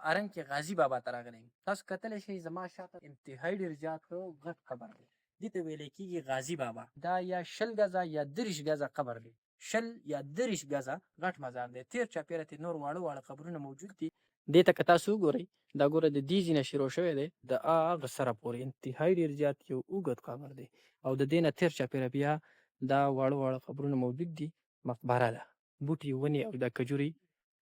ارنګ کې غازي بابا ته راغلی یم. تاسو کتلی شئ، زما شاته انتهایی ډېر زیات غټ قبر دی. دې ته ویل کېږي غازي بابا. دا یا 20 ګزه یا 23 ګزه قبر دی، 20 یا 23 ګزه غټ مزار دی. تېر چاپېره ترې نور واړه واړه قبرونه موجود دي. دې ته که تاسو وګورئ، دا ګوره، د دې ځای نه شروع شوی دی د هغه سره پورې، انتهایی ډېر زیات یو اوږد قبر دی او د دې نه تېر چاپېره بیا دا واړه واړه قبرونه موجود دي. مقبره ده، بوټي، ونې او دا کجوري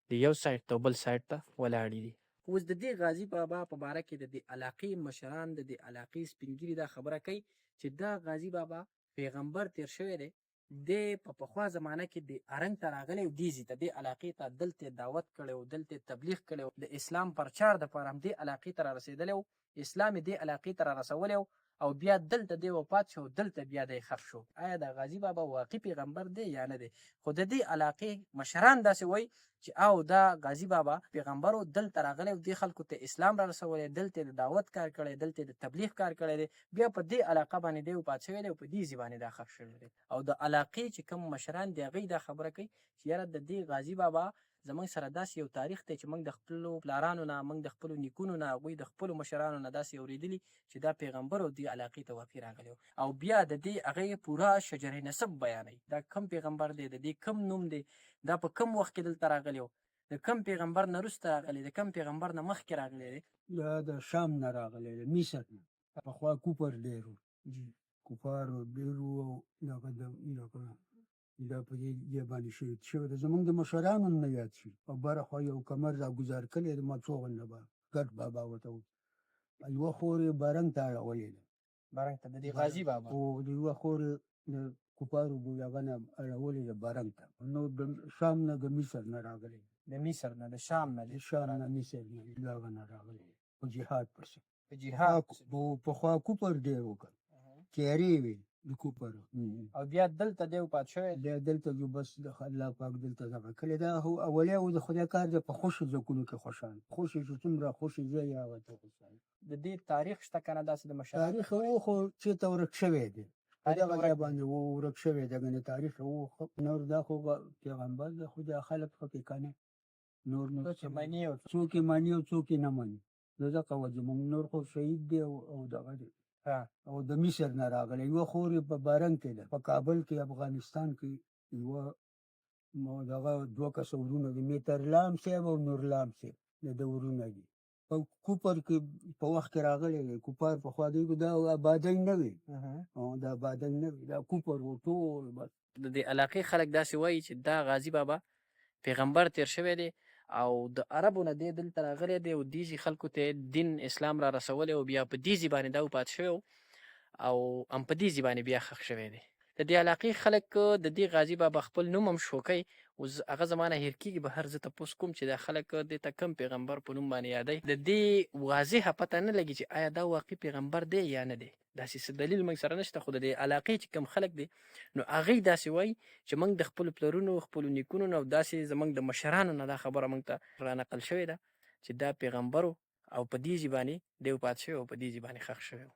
د یو سایډ ته او بل سایډ ته ولاړې دي. اوس د دې غازي بابا په باره کې د دې علاقې مشران، د دې علاقې سپین ږیري دا خبره کوي چې دا غازي بابا پیغمبر تیر شوی دی. دی په پخوا زمانه کې د ارنګ ته راغلی او دې ځای ته، دې علاقې ته، دلته یې دعوت کړی و، دلته یې تبلیغ کړی و. د اسلام پرچار دپاره هم دې علاقې ته را رسېدلی و، اسلام یې دې علاقې ته را رسولی و او بیا دلته دی وفات شو، دلته بیا دی ښخ شو. آیا دا غازي بابا واقعي پیغمبر دی یا نه دی؟ خو د دې علاقې مشران داسې وایي چې او دا غازي بابا پیغمبر و، دلته راغلی او دې خلکو ته اسلام را رسولی، دلته یې د دعوت کار کړی، دلته یې د تبلیغ کار کړی دی، بیا په دې علاقه باندې دی وفات شوی دی او په دې ځای باندې دا ښخ شوی دی. او د علاقې چې کوم مشران دي، هغوی دا خبره کوي چې یاره، د دې غازي بابا زمونږ سره داسې یو تاریخ دی چې موږ د خپلو پلارانو نه، موږ د خپلو نیکونو نه، هغوی د خپلو مشرانو نه داسې اورېدلي چې دا پیغمبر او دې علاقې ته واقعي راغلی و. او بیا د دې هغې پوره شجره نسب بیانوي، دا کوم پیغمبر دی، د دې کوم نوم دی، دا په کوم وخت کې دلته راغلی و، د کوم پیغمبر نه وروسته راغلی، د کوم پیغمبر نه مخکې راغلی دی. دا د شام نه راغلی دی، مصر نه. پخوا کوپر ډېر و، کفار ډېر وو او دغه دغه دا په دې ځای باندې شهید شوی دی. زمونږ د مشرانو نه یاد شي. او بره خوا یو کمر را ګزار کړی دی، مڅو غونډه به ګډ بابا ورته وایي. یوه خور یې بارنګ ته اړولې ده. بارنګ ته د دې غازي بابا؟ او د یوه خور یې د کفارو دغه نه اړولې ده بارنګ ته. نو د شام نه، د مصر نه راغلی. د مصر نه، د شام نه؟ د شام نه، مصر نه، دغه نه راغلی په جهاد پسې. په جهاد. پخوا کوپر ډېر وکړ، تیارې وې د کوپر. او بیا دلته دی وفات شوی. بیا دلته جو بس د الله پاک دلته دغه کړی. دا هو اولی او د خدای کار دی، په خوشو ځکونو کې خوشحال خوشې چې څومره خوشې ځای هغه ته خوشحال. د دې تاریخ شته که نه داسې د مشرانو؟ تاریخ و، خو چېرته ورک شوی دی په دغه ځای باندې ورک شوی دی. ګنې تاریخ و نور، دا خو پیغمبر دی، خو دا خلک پکې که نه نور نو څوک یې مني او څوک یې مني او څوک یې نه مني. نو دغه وجه مونږ نور خو شهید دی او دغه دی او د مصر نه راغلی. یوه خور یې په بارنګ کې ده، په کابل کې، افغانستان کې. یوه دغه دوه کسه ورونه دي، میترلام صاحب او نورلام صاحب، د ده ورونه دي. په کوپر کې په وخت کې راغلی دی. کوپر پخوا دی دا آبادۍ نه وي، دا آبادۍ نه وي، دا کوپر و ټول بس. د دې علاقې خلک داسې وایي چې دا غازي بابا پیغمبر تیر شوی دی او د عربو نه دی دلته راغلی دی او دې ځای خلکو ته دین اسلام را رسولی او بیا په دې ځای باندې دا وفات شوی او هم په دې ځای باندې بیا ښخ شوی دی. د دې علاقې خلک د دې غازي بابا خپل نوم هم شوکوي. اوس هغه زما نه هېر کېږي، بهر زه تپوس کوم چې دا خلک دې ته کوم پیغمبر په نوم باندې یادوي. د دې واضحه پته نه لګي چې آیا دا واقعي پیغمبر دی یا نه دی. داسې څه دلیل موږ سره نشته، خو د دې علاقې چې کوم خلک دي، نو هغوی داسې وایي چې موږ د خپلو پلرونو، خپلو نیکونو نه او داسې زموږ د مشرانو نه دا خبره موږ ته را نقل شوې ده چې دا پیغمبر و او په دې ځای باندې دی وفات شوی او په دې ځای باندې ښخ شوی و.